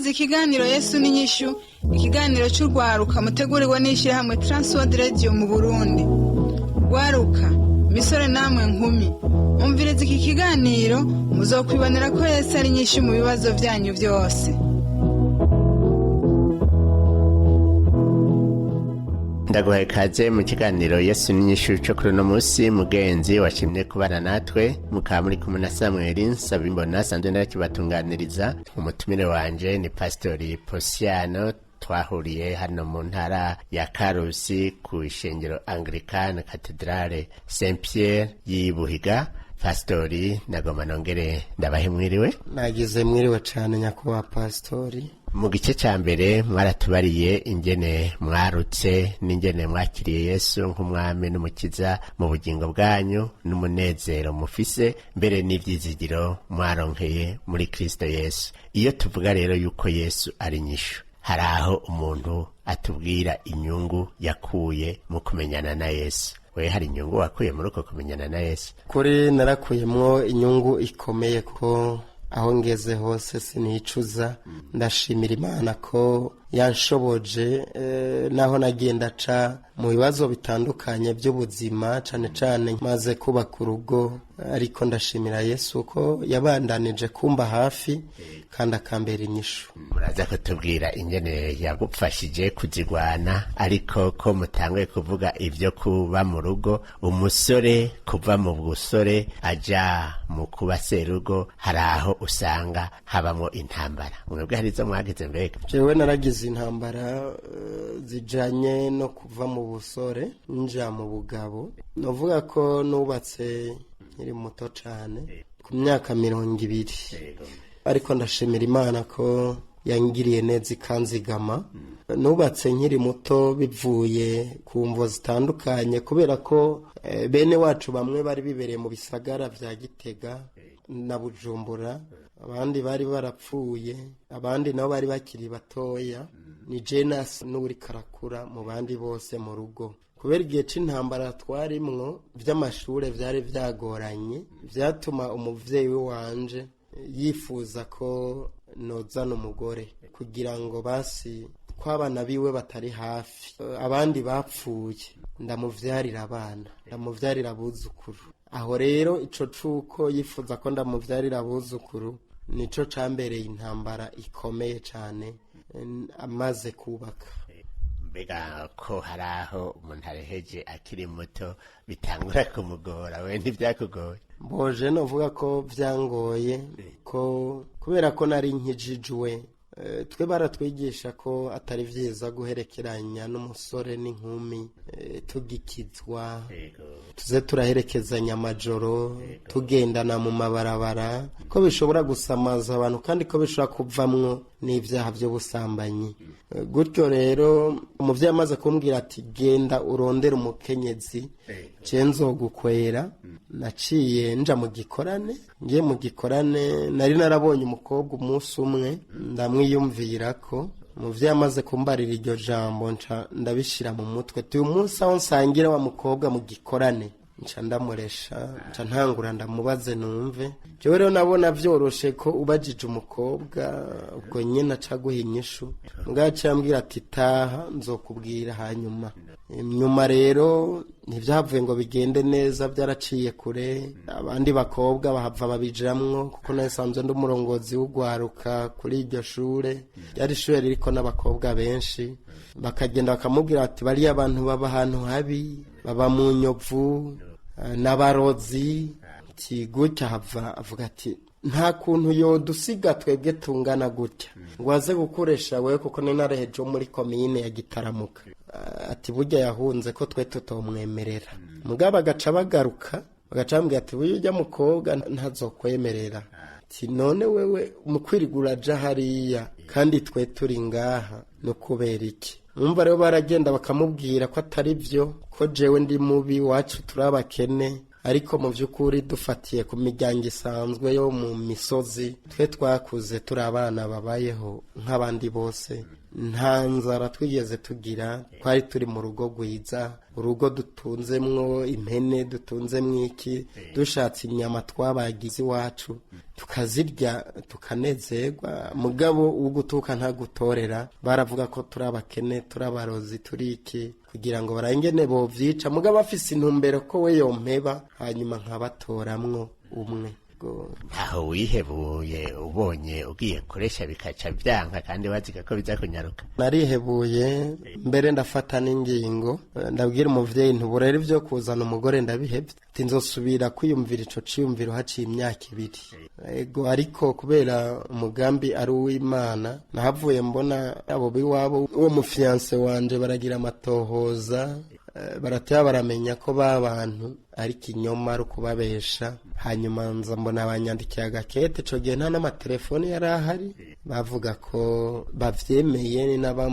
Mwumvirize ikiganiro Yesu n'inyishu, ikiganiro cy'urwaruka mutegurirwa n'ishyirahamwe Transworld Radio mu Burundi. Rwaruka, misore namwe nkumi, umvirize iki kiganiro, muzokwibonera ko Yesu ari inyishu mu bibazo byanyu byose. Ndaguhaye ikaze mu kiganiro Yesu n'inyishu cyo kuri uno munsi. Mugenzi washimye kubana natwe, mukaba muri kumwe na Samweli Nsabimbona, sanzwe ndakibatunganiriza. Umutumire wanje ni Pasitori Posiyano, twahuriye hano mu ntara ya Karusi ku ishengero Anglikane Katedrale Saint Pierre y'i Buhiga. Pasitori, nagoma nongere ndabahe mwiriwe. Nagize mwiriwe cyane, nyakubahwa pasitori. Mu gice cya mbere mwaratubariye ingene mwarutse n'ingene mwakiriye Yesu nk'umwami n'umukiza mu bugingo bwanyu, n'umunezero mufise, mbere n'ibyizigiro mwaronkeye muri Kristo Yesu. Iyo tuvuga rero yuko Yesu ari inyishu, hari aho umuntu atubwira inyungu yakuye mu kumenyana na Yesu. We hari inyungu wakuye muri uko kumenyana na Yesu? Kuri narakuyemwo inyungu ikomeye, ko aho ngeze hose sinicuza. Ndashimira Imana ko yanshoboje, naho nagiye ndaca mu bibazo bitandukanye by'ubuzima, cane cane maze kubaka urugo, ariko ndashimira Yesu ko yabandanije kumba hafi kandi akambera inyishu. Muraza kutubwira ingene yagufashije kuzigwana, ariko ko mutanguye kuvuga ibyo kuba mu rugo, umusore kuva mu busore aja mu kuba serugo, hari aho usanga habamo intambara. Mwebwe hari izo mwagize mbega? Jewe naragize intambara zijanye no kuva mu busore nja mu bugabo. Novuga ko nubatse nkiri muto cane, ku myaka 20, ariko ndashimira Imana ko yangiriye neza ikanzigama. Nubatse nkiri muto bivuye ku mvo zitandukanye, kubera ko bene wacu bamwe bari bibereye mu bisagara vya Gitega na Bujumbura, abandi bari barapfuye, abandi nabo bari bakiri batoya. Ni jenasi n'uri karakura mu bandi bose mu rugo. Kubera igihe c'intambara twarimwo, vy'amashure vyari vyagoranye, vyatuma umuvyeyi wanje yifuza ko nozana umugore kugira ngo basi kw'abana biwe batari hafi, abandi bapfuye, ndamuvyarira abana, ndamuvyarira abuzukuru. Aho rero ico cuko yifuza ko ndamuvyarira abuzukuru nico cambereye intambara ikomeye cane, amaze kubaka. Mbega ko hari aho umuntu areheje akiri muto bitangura kumugora, we ntibyakugoye? Mboje novuga ko vyangoye, ko kubera ko nari nkijijwe. Twe baratwigisha ko atari vyiza guherekeranya n'umusore n'inkumi, tugikizwa, tuze turaherekezanya amajoro, tugendana mu mabarabara, ko bishobora gusamaza abantu kandi ko bishobora kuvamwo n'ivyaha vy'ubusambanyi. Gutyo rero umuvyeyi amaze kumbwira ati: "Genda urondere umukenyezi, je nzogukwera," naciye nja mu gikorane. Ngiye mu gikorane, nari narabonye umukobwa umunsi umwe, ndamwiyumvira ko umuvyeyi amaze kumbarira iryo jambo, nca ndabishira mu mutwe. Uyu munsi aho nsangira wa mukobwa mu gikorane, nca ndamuresha, nca ntangura ndamubaze numve. Jewe rero nabona vyoroshe ko ubajije umukobwa ubwo nyene aca aguha inyishu. Mbwa yaciye ambwira ati: "Taha, nzokubwira hanyuma." Nyuma rero ntivyavuye ngo bigende neza, byaraciye kure. Abandi bakobwa bahava babijamwo, kuko nasanzwe ndi umurongozi w'ugwaruka kuri iryo shure. Ryari ishure ririko n'abakobwa benshi, bakagenda bakamubwira ati: "Bariya abantu baba ahantu habi, baba mu nyovu, n'abarozi." Ati gutya, hava avuga ati: "Nta kuntu yodusiga twebwe tungana gutya ngo aze gukoresha wewe," kuko ni nareheje wo muri komine ya Gitaramuka. Ati: "Burya yahunze ko twe tutomwemerera." Mugabo bagaca bagaruka, bagaca bambwira ati: "Burya ujya mukobwa ntazokwemerera." Ati: "None wewe mu kwirigura aja hariya kandi twe turi ngaha no kubera iki?" Mwumva rero baragenda bakamubwira ko atari byo, ko jewe ndi mubi, wacu turi abakene, ariko mu by'ukuri dufatiye ku miryango isanzwe yo mu misozi, twe twakuze turi abana babayeho nk'abandi bose. Nta nzara twigeze tugira, twari turi mu rugo rwiza, urugo dutunzemwo impene, dutunzemwo iki, dushatse inyama twabagize iwacu tukazirya tukanezerwa. Mugabo ugutuka ntagutorera, baravuga ko turi abakene, turi abarozi, turi iki, kugira ngo barangene bovyica, mugabo afise intumbero ko we yompeba hanyuma nkabatoramwo umwe. Ntaho wihebuye ubonye ugiye kuresha bikaca byanka kandi waziga ko biza kunyaruka? Narihebuye mbere, ndafata n'ingingo, ndabwira umuvyeyi ntuburere ivyo kuzana umugore ndabihevye, ati nzosubira kwiyumvira ico ciyumviro haciye imyaka 2. Ego, ariko kubera umugambi ari uw'Imana, nahavuye mbona abo biwabo uwo mufiyanse wanje baragira amatohoza, barateba baramenya ko ba bantu ari kinyoma, ari ukubabesha. Hanyuma nza mbona banyandikiye agakete, ico gihe nta n'amatelefoni yari ahari, bavuga ko bavyemeye n'aba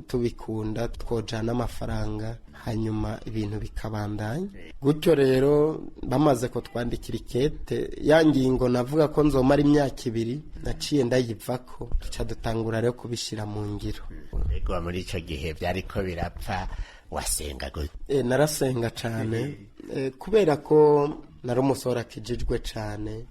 tubikunda twojana amafaranga hanyuma ibintu bikabandanya gutyo. Rero bamaze kutwandikira ikete, ya ngingo navuga ko nzomara imyaka 2 naciye ndayivako, duca dutangura rero kubishira mu ngiro. Ego, muri ico gihe vyariko birapfa wasenga gute? Narasenga cane, kubera ko nari umusore akijijwe cane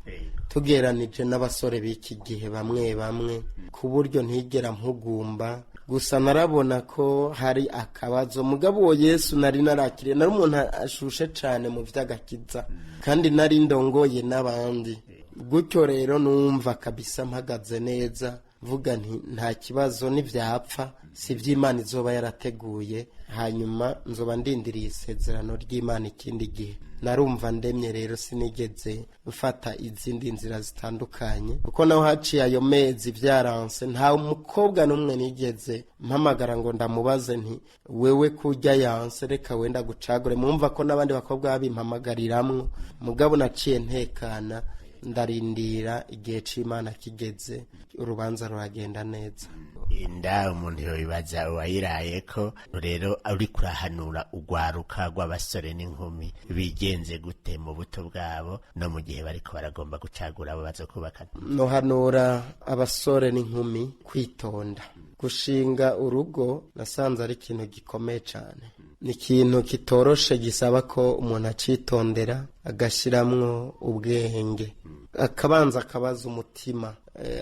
tugeranije n'abasore b'iki gihe bamwe bamwe, ku buryo ntigera mpugumba. Gusa narabona ko hari akabazo, mugabo uwo Yesu nari narakiriye, nari umuntu ashushe cane mu vy'agakiza, kandi nari ndongoye n'abandi. Gutyo rero numva kabisa mpagaze neza, mvuga nti nta kibazo, nivyapfa si ivy'Imana izoba yarateguye, hanyuma nzoba ndindiriye isezerano ry'Imana ikindi gihe. Narumva ndemye rero, sinigeze mfata izindi nzira zitandukanye, kuko naho haciye ayo mezi vyaranse, nta mukobwa n'umwe nigeze mpamagara ngo ndamubaze nti wewe kurya yanse, reka wenda gucagure. Mwumva ko n'abandi bakobwa babimpamagariramwo, mugabo naciye ntekana, ndarindira igihe c'Imana kigeze, urubanza ruragenda neza. Inda umuntu yobibaza uwayiraye ko rero uri kurahanura urwaruka rw'abasore n'inkumi bigenze gute mu buto bwabo no mu gihe bariko baragomba gucagura abo bazokubakana? Nohanura abasore n'inkumi kwitonda. Gushinga urugo nasanze ari ikintu gikomeye cane, ni ikintu kitoroshe, gisaba ko umuntu acitondera, agashiramwo ubwenge, akabanza akabaza umutima,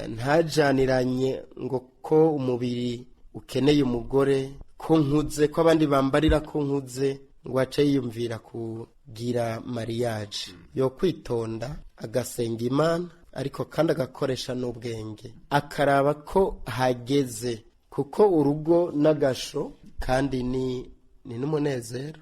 ntajaniranye ngo ko umubiri ukeneye umugore, ko nkuze, ko abandi bambarira ko nkuze, ngo ace yiyumvira kugira mariage. Yo kwitonda agasenga Imana, ariko kandi agakoresha n'ubwenge, akaraba ko hageze, kuko urugo n'agasho kandi ni n'umunezero.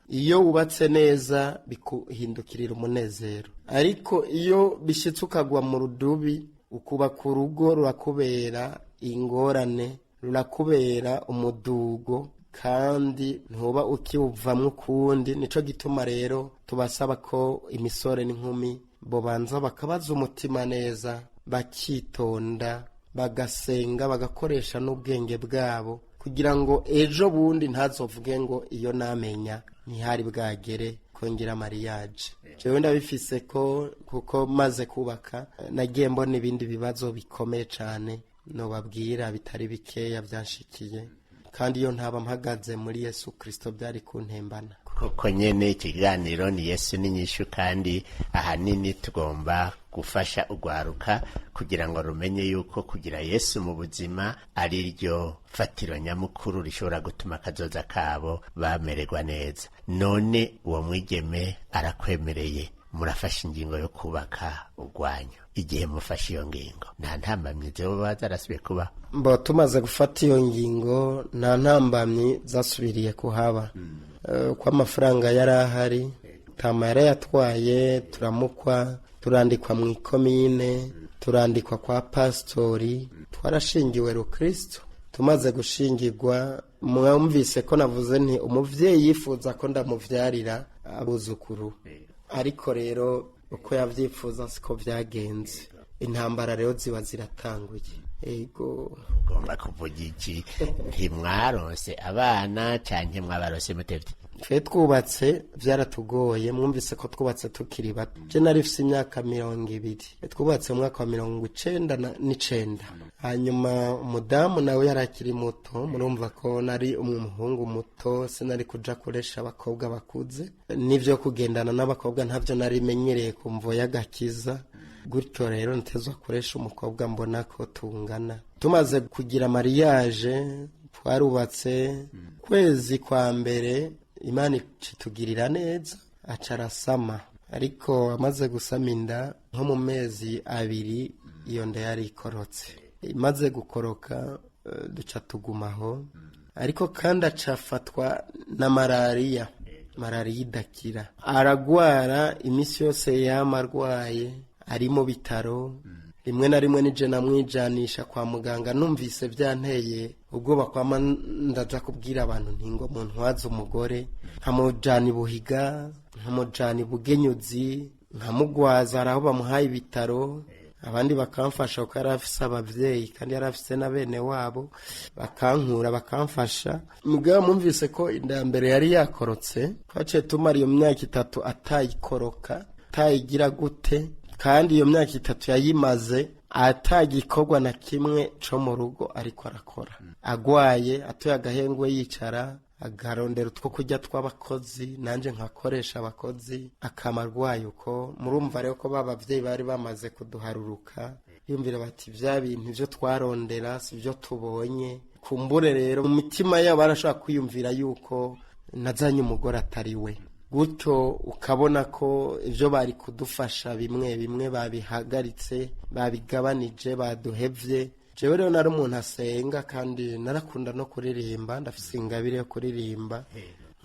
Iyo wubatse neza bikuhindukirira umunezero, ariko iyo bishitse ukagwa mu rudubi ukubaka urugo, rurakubera ingorane, rurakubera umudugo, kandi ntuba ukiwuvamwo ukundi. Nico gituma rero tubasaba ko imisore n'inkumi bobanza bakabaza umutima neza, bakitonda, bagasenga, bagakoresha n'ubwenge bwabo, kugira ngo ejo bundi ntazovuge ngo iyo namenya ntihari bwagere kongera mariage. Jewe ndabifise ko kuko maze kubaka nagiye mbona ibindi bibazo bikomeye cane nobabwira bitari bikeya byanshikiye, kandi iyo ntaba mpagaze muri Yesu Kristo byari kuntembana. Koko nyene ikiganiro ni Yesu n'inyishu, kandi ahanini tugomba gufasha urwaruka kugira ngo rumenye yuko kugira Yesu mu buzima ari ryo fatiro nyamukuru rishobora gutuma akazoza kabo bamererwa neza. None uwo mwigeme arakwemereye, murafashe ingingo yo kubaka urwanyu. Igihe mufashe iyo ngingo nta ntambamyi zoba zarasubiye kuba? Mbo tumaze gufata iyo ngingo nta ntambamyi zasubiriye kuhaba. Ko amafaranga yari ahari, tama yarayatwaye, turamukwa, turandikwa mu ikomine, turandikwa kwa pasitori, twarashingiwe rukristo. Tumaze gushingirwa, mwumvise ko navuze nti umuvyeyi yifuza ko ndamuvyarira abuzukuru, ariko rero uko yavyifuza siko vyagenze. Intambara rero ziba ziratanguye. Ego. Ugomba kuvuga iki? Ntimwaronse abana canke mwabarose mutevye? Twe twubatse vyaratugoye, mwumvise ko twubatse tukiri bato. Je nari mfise imyaka 20, twubatse mu mwaka wa 99. Hanyuma umudamu nawe yari akiri muto, murumva ko nari umuhungu muto, sinari kuja kuresha abakobwa bakuze, n'ivyo kugendana n'abakobwa ntavyo nari menyereye ku mvo y'agakiza. Gutyo rero ntezwa kuresha umukobwa mbona ko tungana. Tumaze kugira mariage twarubatse, kwezi kwa mbere Imana icitugirira neza, aca arasama. Ariko amaze gusama inda nko mu mezi 2 iyo nda yari ikorotse. Imaze gukoroka duca tugumaho, ariko kandi acafatwa na malariya, malariya idakira, aragwara iminsi yose yama arwaye, ari mu bitaro. Rimwe na rimwe nije namwijanisha kwa muganga, numvise byanteye ubwoba kwama ndaja kubwira abantu nti ngo muntwaze umugore, nkamujana ibuhiga, nkamujana ibugenyuzi, nkamugwaza hari aho bamuhaye ibitaro, abandi bakamfasha kuko yari afise abavyeyi kandi yari afise na bene wabo, bakankura bakamfasha. Mugabo mumvise ko inda ya mbere yari yakorotse, twaciye tumara iyo myaka 3 atayikoroka, atayigira gute, kandi iyo myaka 3 yayimaze atagikorwa na kimwe co mu rugo ariko arakora. Agwaye atoye agahengwe yicara, agarondera utwo kurya tw'abakozi, nanje nkakoresha abakozi, akama arwaye uko. Murumva rero ko ba bavyeyi bari bamaze kuduharuruka, biyumvira bati vya bintu ivyo twarondera si vyo tubonye. Kumbure rero mu mitima yabo barashobora kwiyumvira yuko nazanye umugore atari we. Gutyo ukabona ko ivyo bari kudufasha bimwe bimwe babihagaritse, babigabanije, baduhevye. Jewe rero nari umuntu asenga kandi narakunda no kuririmba, ndafise ingabire yo kuririmba,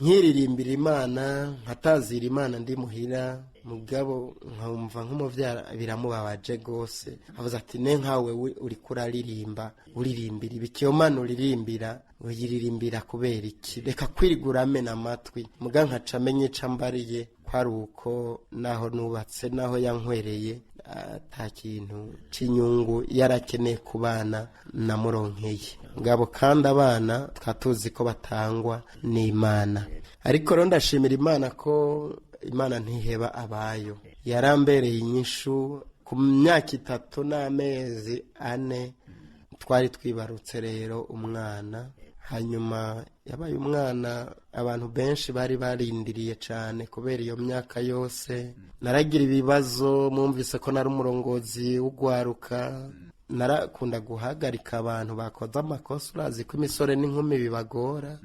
nkiririmbira Imana, nkatazira Imana ndi muhira. Mugabo nkumva nk'umuvyara biramubabaje gose, avuze ati ne nkawe uriko uraririmba, uririmbira ibiki? Iyo Mana uririmbira uyiririmbira kubera iki? Reka kwirigura amena amatwi. Muga nkaca amenye ico ambariye, ko ari uko naho nubatse naho yankwereye ata kintu c'inyungu yarakeneye ku bana namuronkeye. Mugabo kandi abana twatuzi ko batangwa n'Imana. Ariko rero ndashimira Imana ko Imana ntiheba abayo, yarambereye inyishu. Ku myaka 3 n'amezi 4 twari twibarutse rero umwana. Hanyuma yabaye umwana abantu benshi bari barindiriye cane kubera iyo myaka yose. Naragira ibibazo, mwumvise ko nari umurongozi w'ugwaruka, narakunda guhagarika abantu bakoze amakosa. Urazi ko imisore n'inkumi bibagora.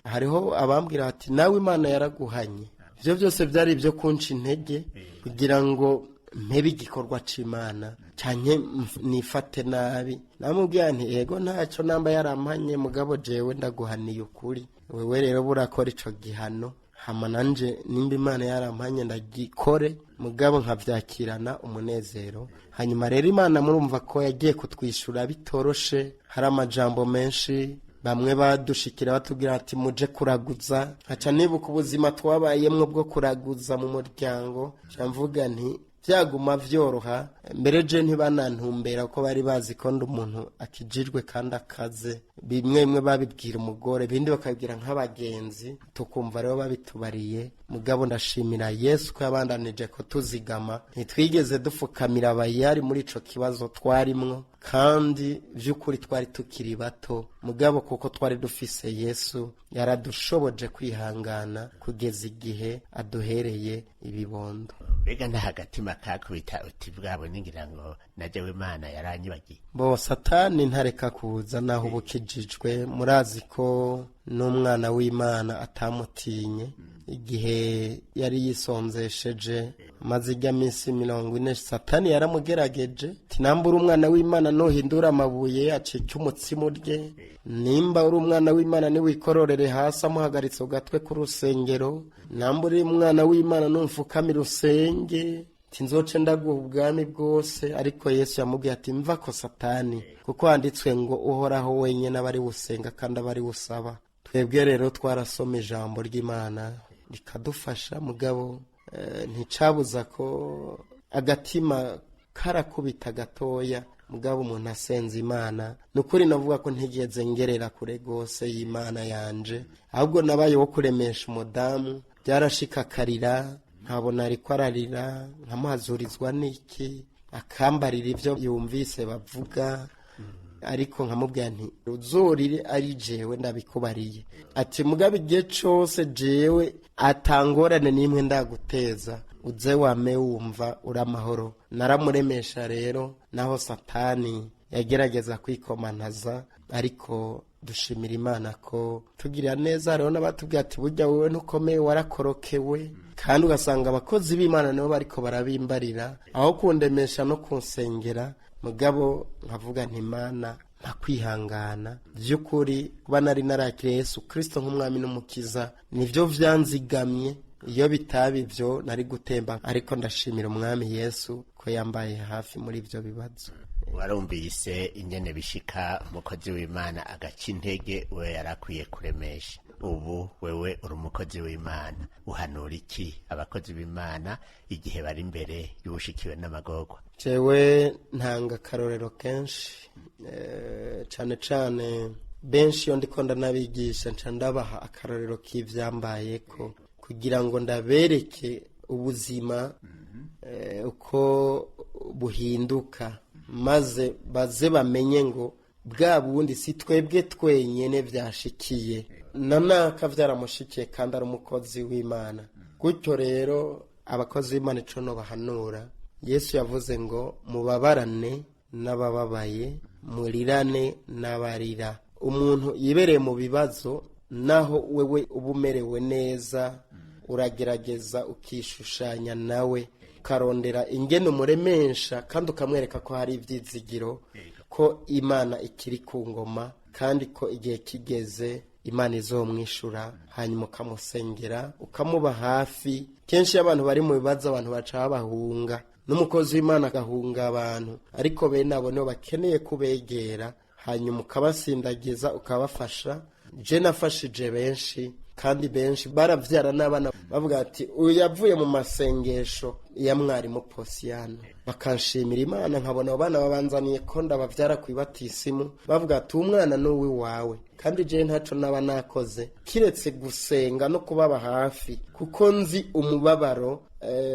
Hariho abambwira bati nawe Imana yaraguhanye. Ivyo byose byari ibyo kunca intege kugira ngo mpebe igikorwa c'Imana canke nifate nabi. Namubwira nti yego ntaco namba yarampanye, mugabo jewe ndaguhaniye ukuri, wewe rero burakora ico gihano, hama nanje nimba Imana yarampanye ndagikore, mugabo nkavyakirana umunezero. Hanyuma rero Imana murumva ko yagiye kutwishura bitoroshe, hari amajambo menshi bamwe badushikira batubwira ati muje kuraguza. Nkaca nibuka ubuzima twabayemwo bwo kuraguza mu muryango, nca mvuga nti byaguma vyoroha. Mbere je ntibanantumbera ko bari bazi ko ndi umuntu akijijwe kandi akaze. Bimwe bimwe babibwira umugore, ibindi bakabibwira nk'abagenzi, tukumva rero babitubariye. Mugabo ndashimira Yesu ko yabandanije kutuzigama, ntitwigeze dufukamira abayari muri ico kibazo twarimwo, kandi vy'ukuri twari tukiri bato. Mugabo kuko twari dufise Yesu, yaradushoboje kwihangana kugeza igihe aduhereye ibibondo. Mbega nta hagatima kakubita uti bwabo ningira ngo najewe Imana yaranyibagiye? Bo Satani ntareka kuza naho ubukijijwe. Murazi ko n'umwana w'Imana atamutinye igihe yari yisonzesheje amaze ijya minsi 40, Satani yaramugerageje ati namba uri umwana w'Imana nuhindura amabuye acike umutsima urye, nimba uri umwana w'Imana niwikororere hasi amuhagaritse ugatwe ku rusengero, namba uri umwana w'Imana numfukamira usenge, nzoce ndaguha ubwami bwose. Ariko Yesu yamubwiye ati mva ko Satani, kuko handitswe ngo uhoraho wenyine aba ari wusenga kandi aba ari wusaba. Twebwe rero twarasoma ijambo ry'Imana rikadufasha, mugabo nticabuza ko agatima karakubita gatoya. Mugabo umuntu asenze Imana, nukuri navuga ko ntigeze ngerera kure gose y'Imana yanje, ahubwo nabaye wo kuremesha umudamu. Byarashikakarira nkabona ariko ararira, nkamuhazurizwa n'iki, akambarira ibyo yumvise bavuga. Ariko nkamubwira nti uzorire ari jewe ndabikubariye. Ati mugabe igihe cose jewe atangorane n'imwe ndaguteza, uze wame wumva uri amahoro. Naramuremesha rero, naho Satani yagerageza kwikomantaza, ariko dushimira Imana ko tugirira neza. Rero n'abatubwira ati burya wowe ntukomeye, warakorokewe, kandi ugasanga abakozi b'Imana nibo bariko barabimbarira aho kundemesha no kunsengera. Mugabo nkavuga nti Imana mpa kwihangana. By'ukuri kuba nari narakiriye Yesu Kristo nk'umwami n'umukiza nivyo vyanzigamye. Iyo bitaba ibyo nari gutemba, ariko ndashimira umwami Yesu ko yambaye hafi muri ibyo bibazo. Warumvise ingene bishika umukozi w'Imana agaca intege we yarakwiye kuremesha. Ubu wewe uri umukozi w'Imana, uhanura iki abakozi b'Imana igihe bari imbere y'ubushikiwe n'amagorwa? Jewe ntanga akarorero kenshi, cane cane benshi iyo ndiko ndanabigisha nca ndabaha akarorero k'ivyambayeko kugira ngo ndabereke ubuzima uko buhinduka, maze baze bamenye ngo bwa bundi si twebwe twenyene vyashikiye, na naka vyaramushikiye kandi ari umukozi w'Imana. Gutyo rero abakozi b'Imana ico nobahanura, Yesu yavuze ngo mubabarane n'abababaye, murirane n'abarira. Umuntu yibereye mu bibazo, naho wewe uba umerewe neza, uragerageza ukishushanya nawe, ukarondera ingene umuremesha kandi ukamwereka ko hari ivyizigiro, ko Imana ikiri ku ngoma kandi ko igihe kigeze Imana izomwishura, hanyuma ukamusengera, ukamuba hafi. Kenshi iyo abantu bari mu bibazo abantu baca babahunga, n'umukozi w'Imana agahunga abantu, ariko bene abo nibo bakeneye kubegera, hanyuma ukabasindagiza, ukabafasha. Je nafashije benshi, kandi benshi baravyara n'abana bavuga ati uyu yavuye mu masengesho ya mwarimu Posiyano, bakanshimira Imana. Nkabona abo bana babanzaniye ko ndabavyara kw'ibatisimu, bavuga ati umwana ni uw'iwawe, kandi jewe ntaco naba nakoze kiretse gusenga no kubaba hafi, kuko nzi umubabaro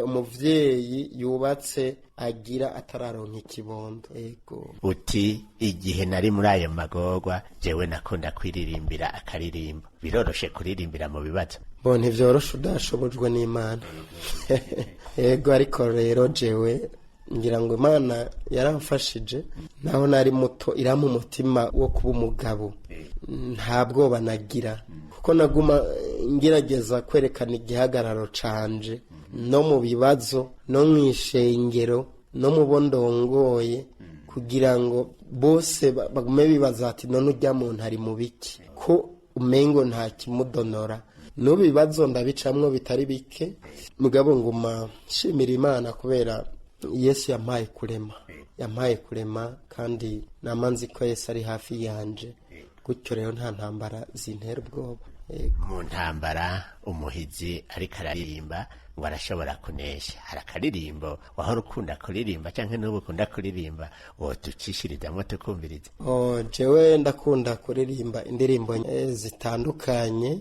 umuvyeyi yubatse agira atararonka ikibondo. Ego. Uti igihe nari muri ayo magorwa jewe nakunda kwiririmbira akaririmbo. Biroroshe kuririmbira mu bibazo? Bo ntivyoroshe udashobojwe n'Imana. Ego, ariko rero jewe ngira ngo Imana yaramfashije, naho nari muto irampa umutima wo kuba umugabo, nta bwoba nagira, kuko naguma ngerageza kwerekana igihagararo canje no mu bibazo, no mw'ishengero, no mu bo ndongoye, kugira ngo bose bagume bibaza ati none urya muntu ari mu biki ko umengo nta kimudonora. N'ubu ibibazo ndabicamwo bitari bike, mugabo nguma nshimira Imana kubera Yesu yampaye kurema, yampaye kurema, kandi nama nzi ko Yesu ari hafi yanje. Gutyo rero nta ntambara zintera ubwoba. Yego. Mu ntambara umuhizi ariko araririmba ngo arashobora kunesha. Hari akaririmbo wahora ukunda kuririmba canke n'ubu ukunda kuririmba wotucishirizamwo tukumviriza? Oh, jewe ndakunda kuririmba indirimbo zitandukanye,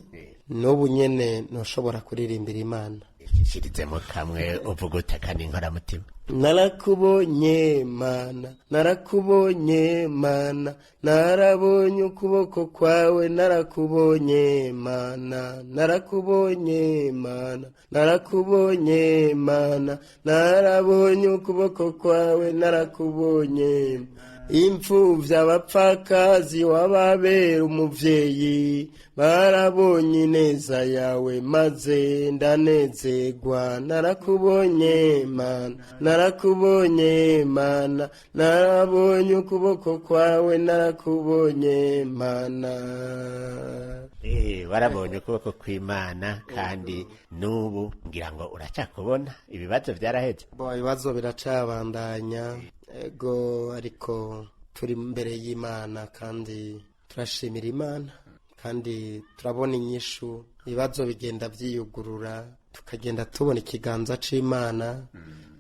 n'ubu nyene ntushobora kuririmbira Imana. Cishirizemo kamwe uvuga utaka n'inkoramutima. Narakubonye Mana, narakubonye Mana, narabonye ukuboko kwawe, narakubonye Mana, narakubonye Mana, narakubonye Mana, narabonye ukuboko kwawe, narakubonye. Imfuvyi abapfakazi wababera umuvyeyi, barabonye ineza yawe maze ndanezerwa. Narakubonye Mana, narakubonye Mana, narabonye ukuboko kwawe, narakubonye Mana. Warabonye ukuboko kw'Imana, kandi n'ubu ngira ngo uracakubona. Ibibazo vyaraheze? Bo, ibibazo biracabandanya, ego, ariko turi imbere y'Imana kandi turashimira Imana, kandi turabona inyishu. Ibibazo bigenda vyiyugurura, tukagenda tubona ikiganza c'Imana.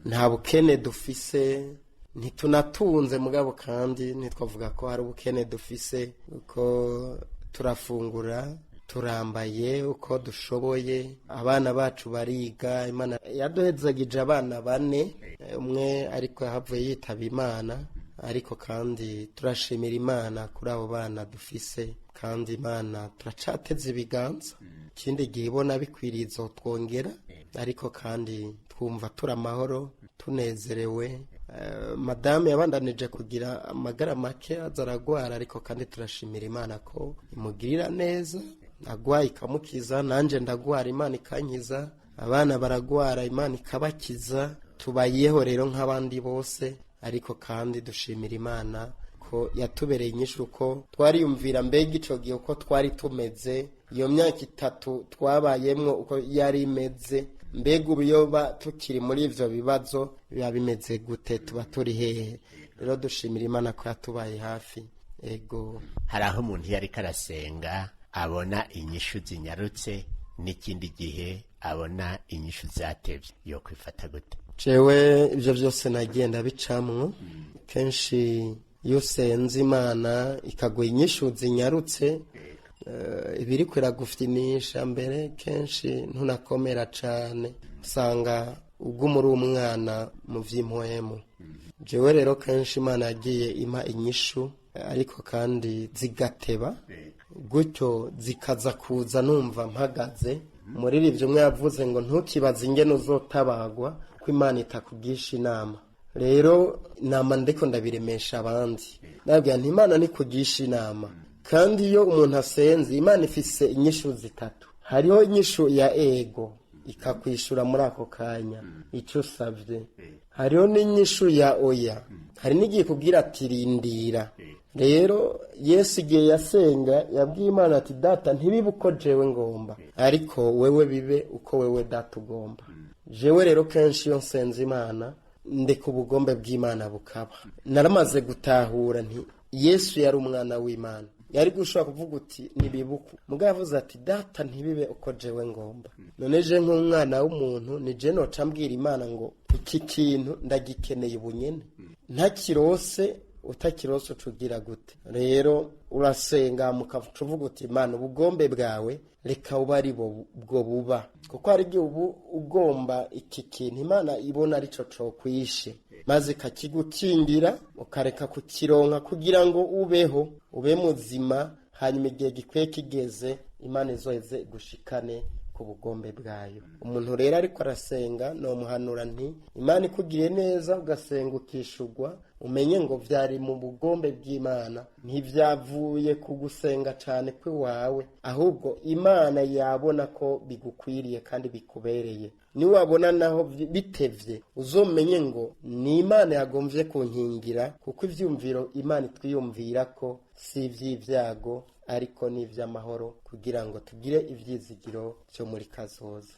Nta bukene dufise, ntitunatunze mugabo kandi ntitwavuga ko hari ubukene dufise, kuko turafungura, turambaye uko dushoboye, abana bacu bariga. Imana yaduhezagije abana bane, umwe ariko yahavuye yitaba Imana, Ariko kandi turashimira Imana kuri abo bana dufise, kandi Imana turacateze ibiganza. Ikindi gihe ibona bikwiriye izotwongera, ariko kandi twumva turi amahoro, tunezerewe. Madame yabandanije kugira amagara make, aza aragwara, ariko kandi turashimira Imana ko imugirira neza, agwaye ikamukiza, nanje ndagwara Imana ikankiza, abana baragwara Imana ikabakiza. Tubayeho rero nk'abandi bose, ariko kandi dushimira Imana ko yatubereye inyishu, uko twariyumvira mbega ico gihe uko twari tumeze, iyo myaka 3 twabayemwo uko yari imeze, mbega ubu yoba tukiri muri ivyo bibazo biba bimeze gute, tuba turi hehe? Rero dushimira Imana ko yatubaye hafi. Ego. Hari aho umuntu iyo ariko arasenga abona inyishu zinyarutse, n'ikindi gihe abona inyishu zatevye, yo kwifata gute? Jewe ivyo vyose nagiye ndabicamwo. Kenshi iyo usenze Imana ikaguha inyishu zinyarutse, ibiriko iragufyinisha mbere kenshi ntunakomera cane, usanga uguma uri umwana mu vy'impwemu. Jewe rero kenshi Imana yagiye impa inyishu, ariko kandi zigateba gutyo, zikaza kuza numva mpagaze. Muri ivyo umwe yavuze ngo ntukibaze ingene uzotabagwa, ko Imana itakugisha inama. Rero nama ndiko ndabiremesha abandi, ndababwira nti Imana ntikugisha inama. Kandi iyo umuntu asenze, Imana ifise inyishu 3. Hariho inyishu ya ego, ikakwishura muri ako kanya ico usavye. Hariho n'inyishu ya oya, hari n'igihe ikubwira ati rindira. Rero Yesu igihe yasenga yabwiye Imana ati data ntibibe uko jewe ngomba, ariko wewe bibe uko wewe data ugomba. Jewe rero kenshi iyo nsenze Imana ndeka ubugombe bw'Imana bukaba. Naramaze gutahura nti Yesu yari umwana w'Imana, yari gushobora kuvuga uti nibibuku, mugabo yavuze ati data ntibibe uko jewe ngomba. None je nk'umwana w'umuntu ni je noca mbwira Imana ngo iki kintu ndagikeneye ubunyene, ntakirose utakirose ucugira gute? Rero urasenga mukaca uvuga uti Imana ubugombe bwawe reka ube ari bwo buba, kuko hari igihe ubu ugomba iki kintu Imana ibona arico cokwishe, maze ikakigukingira ukareka kukironka kugira ngo ubeho, ube muzima, hanyuma igihe gikwiye kigeze Imana izoheze gushikane ku bugombe bwayo. Umuntu rero ariko arasenga nomuhanura nti Imana ikugiriye neza ugasenga ukishugwa, umenye ngo vyari mu bugombe bw'Imana, ntivyavuye ku gusenga cane kw'iwawe, ahubwo Imana yabona ko bigukwiriye kandi bikubereye. Niwabona naho bitevye, uzomenye ngo ni Imana yagomvye kunkingira, kuko ivyumviro Imana itwiyumvira ko si ivy'ivyago ariko ni ivy'amahoro, kugira ngo tugire ivyizigiro vyo muri kazoza.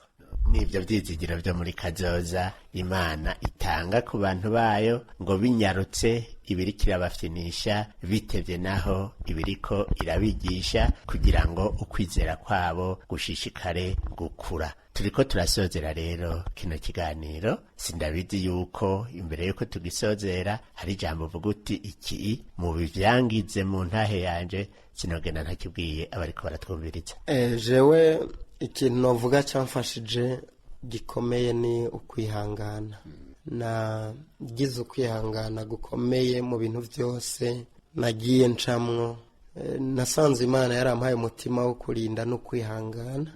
N'ivyo vyizigiro vyo muri kazoza Imana itanga ku bantu bayo, ngo binyarutse ibiriko irabafyinisha, bitevye naho ibiriko irabigisha, kugira ngo ukwizera kwabo gushishikare gukura. Turiko turasozera rero kino kiganiro. Sindabizi yuko imbere yuko tugisozera hari ijambo uvuga uti iki mu bivyangize mu ntahe yanje sinogenda ntakibwiye abariko baratwumviriza. Jewe ikintu novuga camfashije gikomeye ni ukwihangana. Nagize ukwihangana gukomeye mu bintu vyose nagiye ncamwo. Nasanze Imana yarampaye umutima wo kurinda no kwihangana,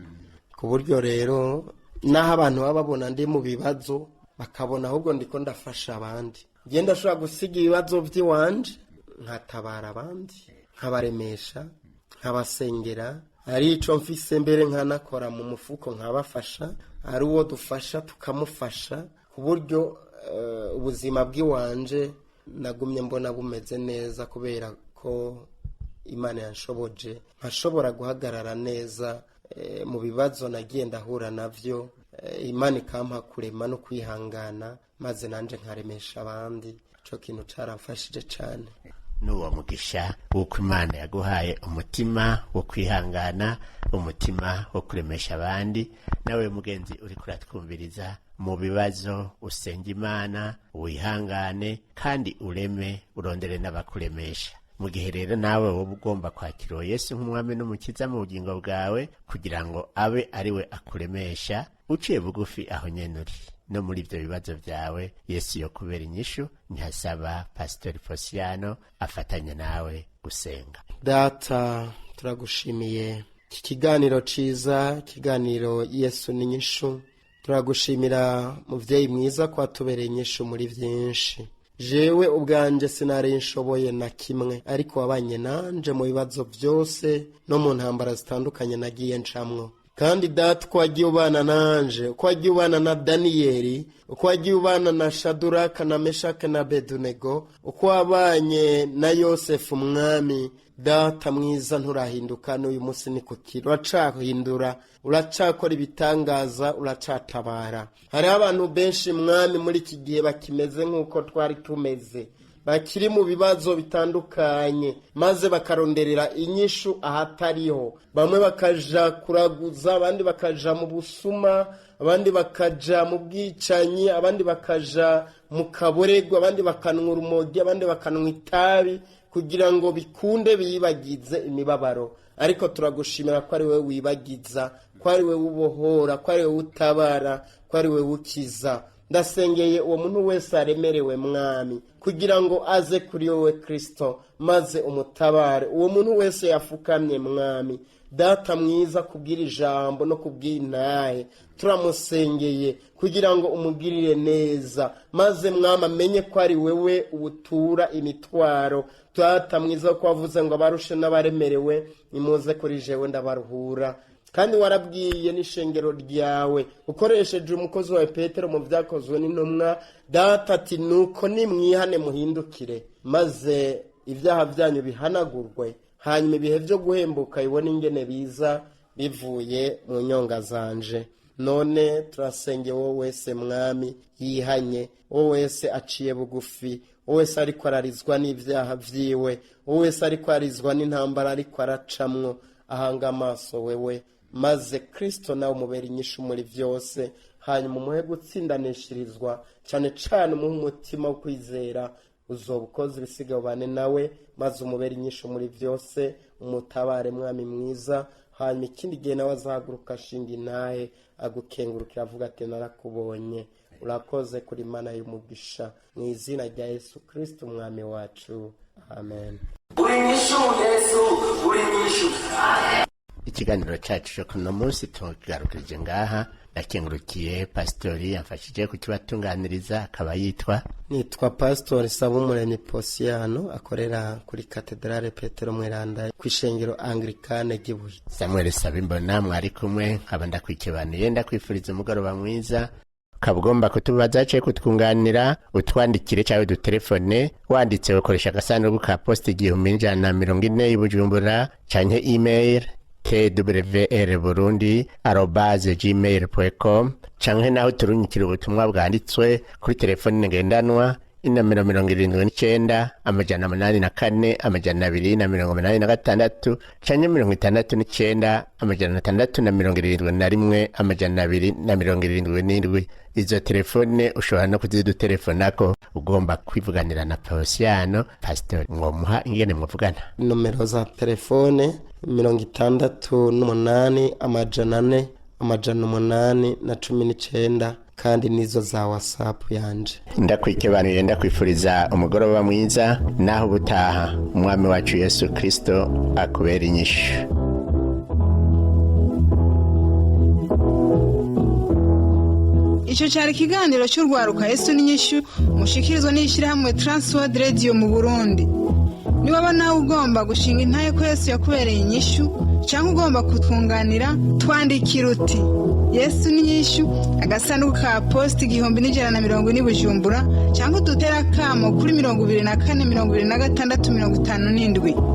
ku buryo rero naho abantu baba babona ndi mu bibazo bakabona ahubwo ndiko ndafasha abandi. Ngiye ndashobora gusiga ibibazo vy'iwanje nkatabara abandi, nkabaremesha, nkabasengera, ari ico mfise mbere nkanakora mu mufuko nkabafasha, ari uwo dufasha tukamufasha, ku buryo ubuzima bw'iwanje nagumye mbona bumeze neza, kubera ko Imana yanshoboje nkashobora guhagarara neza mu bibazo nagiye ndahura navyo. Imana ikampa kurema no kwihangana, maze nanje nkaremesha abandi. Ico kintu caramfashije cane. N'uwo mugisha w'uko Imana yaguhaye umutima wo kwihangana, umutima wo kuremesha abandi. Nawe mugenzi uriko uratwumviriza, mu bibazo usenge Imana, wihangane kandi ureme, urondere n'abakuremesha. Mu gihe rero nawe woba ugomba kwakira uwo Yesu nk'umwami n'umukiza mu bugingo bwawe, kugira ngo abe ari we akuremesha, uciye bugufi aho nyene uri. No muri ibyo bibazo byawe Yesu yo kubera inyishu. Ntihasaba Pasitori Posiyano afatanya nawe gusenga. Data, turagushimiye iki kiganiro ciza, ikiganiro Yesu n'inyishu. Turagushimira, muvyeyi mwiza, ko watubereye inyishu muri vyinshi. Jewe ubwanje sinari nshoboye na kimwe, ariko wabanye nanje mu bibazo byose no mu ntambara zitandukanye nagiye ncamwo. Kandi Data, uko wagiye ubana nanje, uko wagiye ubana na Daniyeli, uko wagiye ubana na Shaduraka na Meshake na Bedunego, uko wabanye na Yosefu, umwami, Data mwiza, nturahinduka. N'uyu munsi ni kukiri, uracahindura, uracakora ibitangaza, uracatabara. Hariho abantu benshi, Mwami, muri iki gihe bakimeze nk'uko twari tumeze, bakiri mu bibazo bitandukanye, maze bakaronderera inyishu ahatariho. Bamwe bakaja kuraguza, abandi bakaja mu busuma, abandi bakaja mu bwicanyi, abandi bakaja mu kaborego, abandi bakanwa urumogi, abandi bakanwa itabi kugira ngo bikunde biyibagize imibabaro. Ariko turagushimira ko ari wowe wibagiza, ko ari wowe ubohora, ko ari wowe utabara, ko ari wowe ukiza. Ndasengeye uwo muntu wese aremerewe, Mwami, kugira ngo aze kuri wowe Kirisito, maze umutabare. Uwo muntu wese yafukamye, Mwami Data mwiza, kubwira ijambo no kubw'intahe, turamusengeye kugira ngo umugirire neza, maze Mwami amenye ko ari wewe ubutura imitwaro. Data mwiza, ko wavuze ngo abarushe n'abaremerewe nimuze kuri jewe ndabaruhura, kandi warabwiye n'ishengero ryawe ukoresheje umukozi wawe Petero mu Byakozwe n'Intumwa, Data, ati nuko nimwihane muhindukire, maze ibyaha byanyu bihanagurwe, hanyuma ibihe byo guhembuka bibone ingene biza bivuye mu nyonga zanje. None turasenge wowe wese, Mwami, yihanye, wowe wese aciye bugufi, wowe wese ariko ararizwa n'ibyaha vyiwe, wowe wese ariko arizwa n'intambara ariko aracamwo, ahanga amaso wewe, maze Kristo nawe umubera inyishu muri byose, hanyuma umuhe gutsindanishirizwa cyane cyane, umuhe umutima wo kwizera. Uzoba ukoze, ibisigaye ubane nawe, maze umubere inyishu muri byose, umutabare, Mwami mwiza. Hanyuma ikindi gihe nawe azahaguruka ashinga intahe, agukengurukira, avuga ati narakubonye. Urakoze kuri Mana y'umugisha, mu izina rya Yesu Kristo umwami wacu, amen. Uri nyishu Yesu, uri nyishu. Ikiganiro cyacu cyo kuno munsi tugarukirije ngaha. Ndakengurukiye pasitori yamfashije kukibatunganiriza, akaba yitwa? Nitwa Pasitori Sabumuremyi Posiyano, akorera kuri Katedrale Petero Mweranda ku ishengero Anglikane ry'Ibuye. Samuel Sabimbona mwari kumwe, nkaba ndakwikebanuye, ndakwifuriza umugoroba mwiza. Ukaba ugomba kutubaza cyangwa kutwunganira, utwandikire cyangwa udutelefone. Wanditse ukoresha agasanduku ka posita 1140 i Bujumbura, canke email twrburundi@gmail.com, canke naho turunyikira ubutumwa bwanditswe kuri telefone ngendanwa, inomero 79 804 286, canke 69 671 277. Izo telefone ushobora no kuzidutelefonako ugomba kwivuganira na Posiyano. Pasitori, mwomuha ingene muvugana? Nomero za telefone 68 400 819, kandi nizo za WhatsApp yanje. Ndakwikebanuye, ndakwifuriza umugoroba mwiza, naho ubutaha. Umwami wacu Yesu Kristo akubera inyishu. Icyo cyari ikiganiro cy'urwaruka Yesu n'inyishu, mushikirizwa n'ishyirahamwe Transworld Radio mu Burundi. Niwaba nawe ugomba gushinga intahe ko Yesu yakubereye inyishu, cyangwa ugomba kutwunganira, twandikira uti: Yesu n'inyishu, agasanduku ka posita 1140 Bujumbura, cyangwa udutere akamo kuri 24 26 57.